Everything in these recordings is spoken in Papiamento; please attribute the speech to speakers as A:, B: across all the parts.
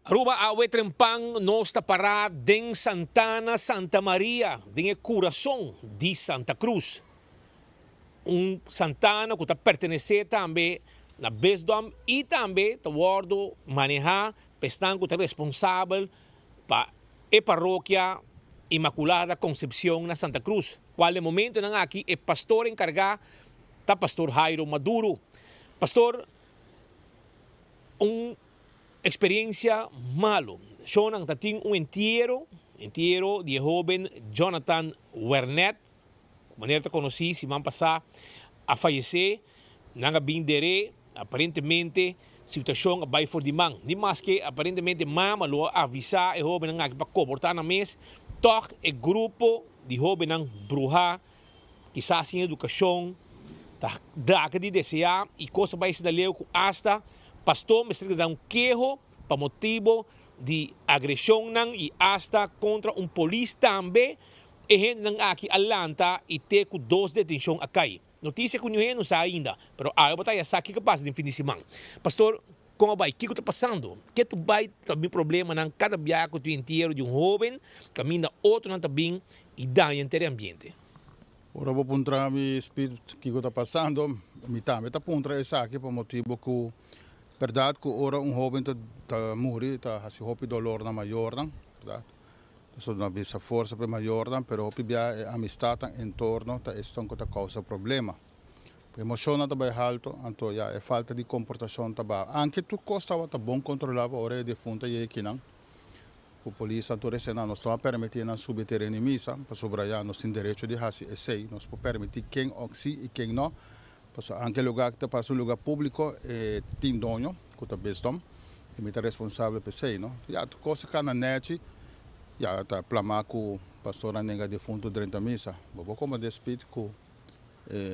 A: Aruba awe trempan nos ta pará den Santana Santa Maria, den e kurason di Santa Cruz. Un santana ku ta pertenesé tambe na Bisdom i tambe ta wòrdu manehá pa esnan ku ta responsabel pa e parokia Inmaculada Concepcion na Santa Cruz, kual den momentonan aki e pastor enkargá ta Pastor Jairo Maduro. Pastor, un Experiencia malo. Shownan ta tin un entiero, entiero di e hoben Jonathan Wernet, cu manera ta conoci siman pasa a fayece. Nan a bin der'e, aparentemente situacion a bay for di man. Ni maske aparentemente mama lo a avisa e hobennan aki pa comporta nan mes, toch e grupo di hobennan bruha Kisas sin edukashon ta daka di deseá i kos a bai asina leu ku asta pastor mester ta da un keho pa motibo di agreshonnan i asta kontra un polis tambe. E hendenan aki a lanta i te ku dos detenshon a kai. Notisia ku niun hende no sa ainda, pero awe bo ta ya sa kiko a pasa den fin di siman. Pastor, kon a bai? Kiko ta pasando? Ke tu bai ta bin problemanan kada biaha ku tin entiero di un hoben kaminda otronan ta bin i daña henter e ambiente?
B: Ora bo puntra mi Speed kiko ta pasando, mi tambe ta puntra esaki pa motibu ku bèrdat ku ora un hóben ta ta muri ta hasi hopi dolor na mayornan, bèrdat. Pasobra no bisa forsa pa e mayornan, pero hopi bia e amistatnan entorno ta esnan ku ta kousa problema. Emoshonnan ta bai haltu, anto ya e falta di komportashon ta baha. Anke tur kos tabata bon kontrolá pa ora e defuntu a yega kinan. Ku polis a tur esei nan nos no a permití nan subi tereno di misa, pasobra ya nos tin derecho di hasi esei. Nos por permití ken òk si i ken no, pasobra anke lugá ku ta parse un lugá públiko e tin doño ku ta bisdom i mi ta responsabel pa esei no. Ya tur kos a kana nèchi, ya ta plamá ku pastor a nenga defuntu drenta misa. Bo por komprendé Speed ku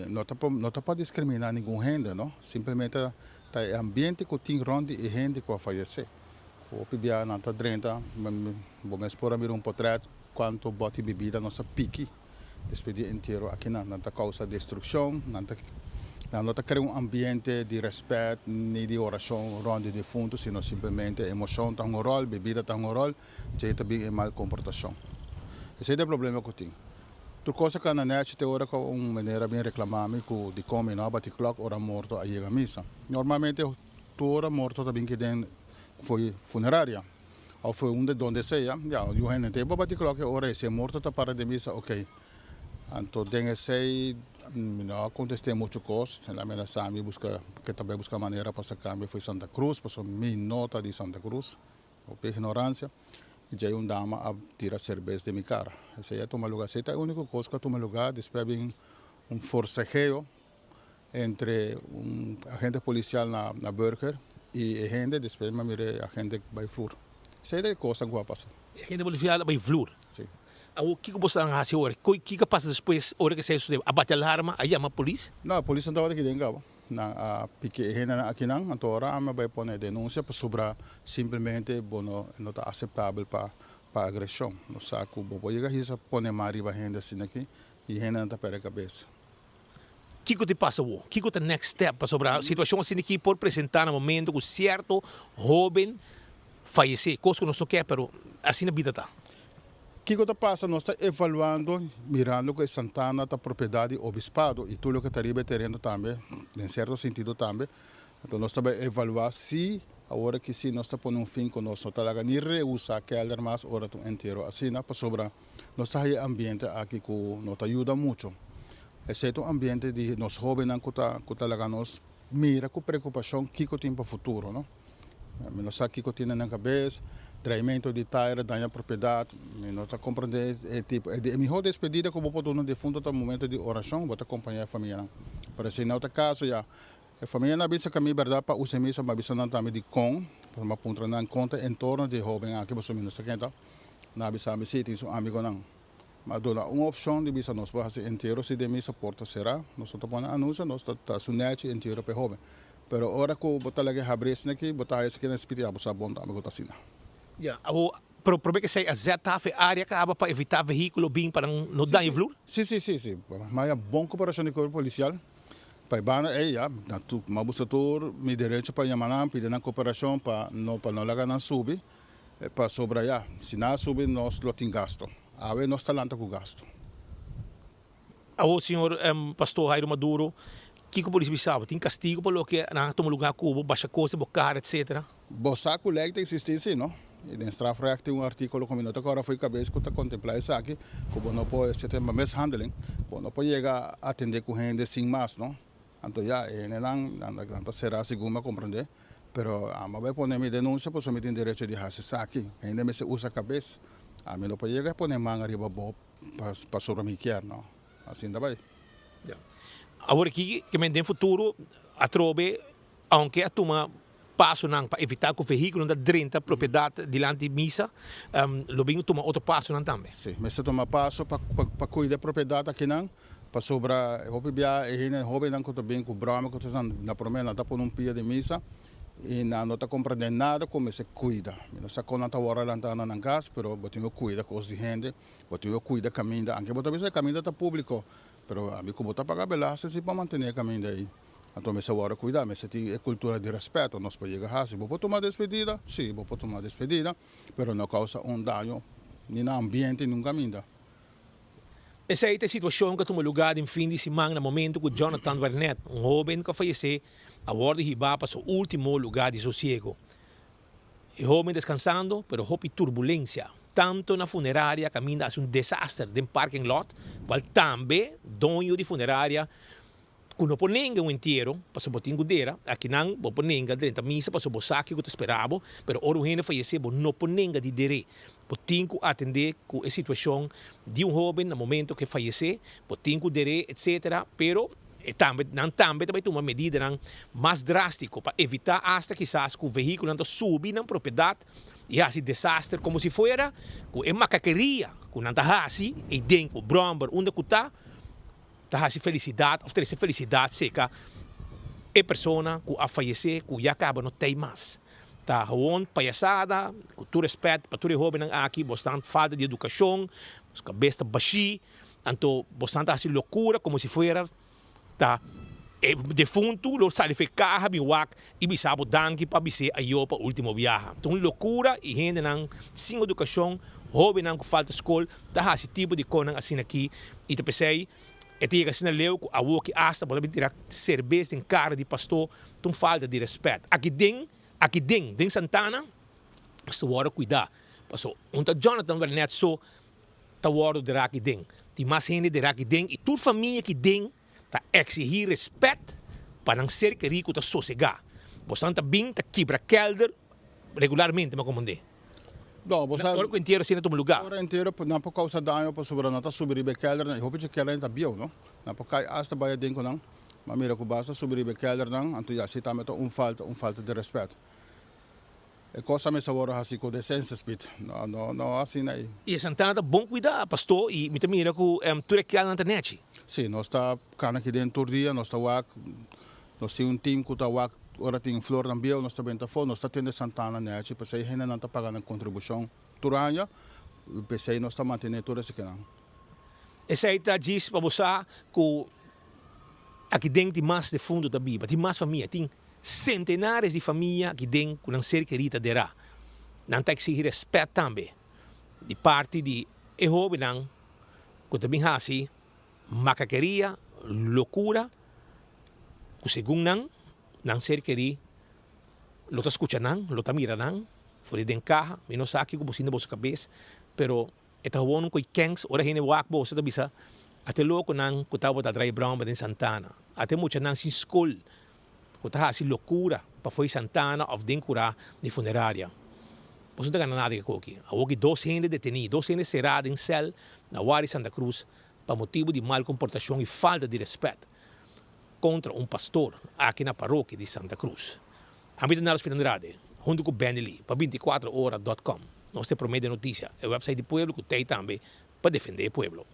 B: no ta no ta pa diskriminá ningun hende no, simplemente ta e ambiente ku tin rònt di e hende ku a fayesé. Hopi bia nan ta drenta, bo mes por a mira un potrèt kuantu bòt di bibida nos a piki despues di e entiero akinan. Nan ta kousa destrukshon, nan ta nan no ta krea un ambiente di rèspèt ni di orashon rònt di defuntu, sino simplemente emoshon ta hunga un ròl, bibida ta hunga un ròl, djei ta bin e mal komportashon. Esei ta e problema ku tin. Tur kos a kana nèchi te ora ku un meneer a bin reklamá mi ku dikon mi no a bati klòk ora morto a yega misa. Normalmente Tur ora morto ta bin ki den fo'i funeraria of fo'i unda donde sea, ya yu hende te baba di klok e ora esei morto ta para den misa ok. Anto den esei mi no a kontest'é muchu kos, el a menasá mi buska ke ta bai buska manera pa saka mi fo'i Santa Cruz pasobra mi no ta di Santa Cruz, hopi ignoransia, i djei un dama a tira serbes den mi kara. Esei a tuma luga, esei ta e uniko kos ku a tuma luga, despues a bin un forsegeo. Entre un agente policial na na Burger y e hende, despues mi a mira e agente bay vloer. Esey ta e cosnan cu a pasa.
A: E agente policial a bay vloer?
B: Si.
A: Awor kico bo stan haci awor? Kico a pasa despues ora cu esey a sucede? A bati alarma? A yama polis?
B: No, e polisnan tabata aki den caba. Nan a piki e hendenan akinan, anto ora ami a bay pone denuncia pasobra simplemente bo no no ta aceptabel pa pa agresion. No sa cu bo por yega hisa pone man riba hende asina aki y hendenan ta perde cabes.
A: Kiko ta pasa awor? Kiko ta next step? Pasobra situacion asina aki por presenta na momento cu cierto hoben fayece, cos cu nos no kier, pero asina bida ta.
B: Kiko ta pasa? Nos ta evaluando, mirando cu e santana ta propiedad di obispado y tur loke ta riba e tereno tambe, den cierto sentido tambe. Anto nos ta bay evalua si awor aki si nos ta pone un fin cu nos no ta laga ni reusa kelder mas ora ta un entierro asina, pasobra Nos ta haya e ambiente aki ku no ta yuda mucho. Esei ta un ambiente di nos hóbennan ku ta ku ta laga nos mira ku preokupashon kiko tin pa futuro, no. Mi no sa kiko tin na nan kabes, dreimento di taira, daña propiedat, mi no ta komprendé e tipo. E mihó despedida ku bo por duna un difunto ta momento di orashon, bo ta kompañá e famianan. Pero si no ta kaso ya, E famianan a bisa ku mi bèrdat pa usa e misa, mi a bisa nan tambe dikon, pasobra mi a puntra nan kon ta e entorno di e hóben aki, pasobra mi no sa ken ta. Nan a bisa mi si, tin su amigonan. Mi a duna un opshon di bisa nos por hasi entiero si den misa porta será, nos no ta pone anunsio, nos ta ta su nèchi entiero pa e hóben. Pero ora ku bo ta laga e habri esaki, bo ta haya esaki na spiritu, ya bo sa bon tambe ku ta asina.
A: Ya, awor Pero prome ke esei a zet af e area kaba pa evita vehiculo bin pa nan no daña vloer?
B: Si, si, si, si. Ma ya bon cooperacion di cuerpo policial pa e banda ey ya. Na tur, ma buska tur mi derecho pa yama nan, pidi nan cooperacion pa no, pa no laga nan subi. Pasobra ya, si nan a subi nos lo tin gasto. Awe nos ta lanta ku gasto.
A: Awor señor Pastor Jairo Maduro, kiko polis bisa bo? Tin kastigo pa loke nan a tuma lugar ku bo, basha kos den bo kara etc.
B: Bo sa ku lei ta eksistí si no? I den strafrecht tin un artíkulo ku mi no ta kòrda fo'i kabes ku ta kontemplá esaki, ku bo no por, esei ta yama mishandeling, bo no por yega atendé ku hende sin mas no. Anto ya, e hendenan nan ta será segun mi a komprendé, pero ami a bai pone mi denunsia pasobra mi tin derecho di hasi esaki. Hende mester usa kabes. Ami no por yega pone man ariba bo pasobra mi kier, no. Asin ta bai.
A: Ya. Awor aki ke men den futuro atrobe aunke a tuma pasonan pa evitá ku vehíkulonan ta drenta propiedat dilanti misa, lo bin tuma otro pasonan tambe.
B: Sí, mester tuma paso pa kuida e propiedat akinan, pasobra hopi bia e hende hóbennan ku ta bin ku broma ku ta esnan na promé nan ta pone un pia den misa i nan no ta komprendé nada ku mester kuida. Mi no sa kon nan ta wòrdu lantá na nan kas, pero bo tin ku kuida kos di hende, bo tin ku kuida kaminda, anke bo ta bisa e kaminda ta públiko, pero ami ku bo ta paga belasting si pa mantené e kaminda ei. Anto mester wòrdu kuidá, mester tin e kultura di rèspèto, nos por yega hasi. Bo por tuma despedida? Sí, bo por tuma despedida, pero no kousa un daño ni na ambiente ni un kaminda.
A: Esei ta e situashon ku a tuma lugá den fin di siman na momentu ku Jonathan Wernet, un hóben ku a fayesé, a wòrdu hibá pa su último lugá di sosiego. E hóben deskansando, pero hopi turbulensia, tantu na funeraria kaminda hasi un desaster den parking lot, kual tambe doño di funeraria Ku no por nenga un entiero, pasobra bo tin ku dera, akinan bo por nenga drenta misa pasobra bo sa kiko ta spera bo, pero ora un hende fayesé bo no por nenga di der'é. Bo tin ku atendé ku e situashon di un hóben na momento ku e fayesé, bo tin ku der'é etsetera, pero e tambe nan tambe ta bai tuma medidanan mas drástiko pa evitá asta kisas ku vehíkulonan ta subi nan propiedat i hasi desaster komo si fuera ku e makakeria ku nan ta hasi eiden ku bròmber unda ku ta. Ta hasi felisidat òf trese felisidat seka e persona ku a fayesé ku ya kaba no tei mas. Ta hawon payasada, ku tur rèspèt pa tur e hóbennan aki, bosnan falta di edukashon, bos kabes ta bashí, anto bosnan ta hasi lokura komo si fuera ta e defuntu lo sali for e kaha bin wak i bisa bo danki pa bis'é ayo pa último biaha. Ta un lokura i hendenan sin edukashon, hóbennan ku falta skol ta hasi tipo di konan asina aki i ta p'esei e ta yega asina leu ku awoki asta bo ta bin tira serbes den kara di pastó ta un falta di rèspèt. Aki den, aki den, den Santana mester wòrdu kuidá pasobra un ta Jonathan Wernet so ta wòrdu derá aki den, tin mas hende derá aki den i tur famia aki den ta eksihí rèspèt pa nan ser kerí ku ta sosegá. Bosan ta bin ta kibra kèlder regularmente, mi a komprendé.
B: No, bo sa.
A: Ora ku entiero asina tuma lugá.
B: Ora entiero nan por kousa daño pasobra nan ta subi riba e kèldernan i hopi dje kèldernan ta bieu, no? Nan por kai asta bai aden ku nan. Ma mira ku basta subi riba e kèldernan, anto ya si tambe ta un falta, un falta di rèspèt. E kos ta mester wòrdu hasi ku desensia, Speed. No, no, no asina ei.
A: I e Santana ta bon kuidá, pastó, i mi ta mira ku tur e kèldernan ta nèchi.
B: Si, nos ta kana aki den tur dia, nos ta wak. Nos tin un team ku ta wak ora tin flornan bieu, nos ta benta afó, nos ta tende Santana nèchi, p'esei hendenan ta paga nan kontribushon tur aña, p'esei nos ta mantené tur esekinan.
A: Esei ta djis pa bo sa ku aki den tin mas defuntu ta biba, tin mas famia, tin sentenares di famia aki den ku nan ser kerí ta derá. Nan ta eksihí rèspèt tambe di parti di e hóbennan ku ta bin hasi makakeria, lokura, ku segun nan, nan ser kerí lo ta skucha nan, lo ta mira nan for di den kaha. Mi no sa kiko bo sinti boso kabes, pero e ta howon un koi kèns ora hende wak boso ta bisa, Ate lokonan ku tabata drai bròmba den Santana, ate muchanan sin skol ku ta hasi lokura pa fo'i Santana òf den kurá di funeraria. Boso no ta gana nada di e koki. Awoki dos hende detení, dos hende será den sèl na Wari Santa Cruz pa motibu di mal komportashon i falta di rèspèt kontra un pastor aki na parokia di Santa Cruz. Ami ta Nelson Andrade, huntu ku Benny Lee, pa bintikuatro ora dòt kòm. Nos ta e promé den notisia, e wèpsait di pueblo ku tei tambe pa defendé e pueblo.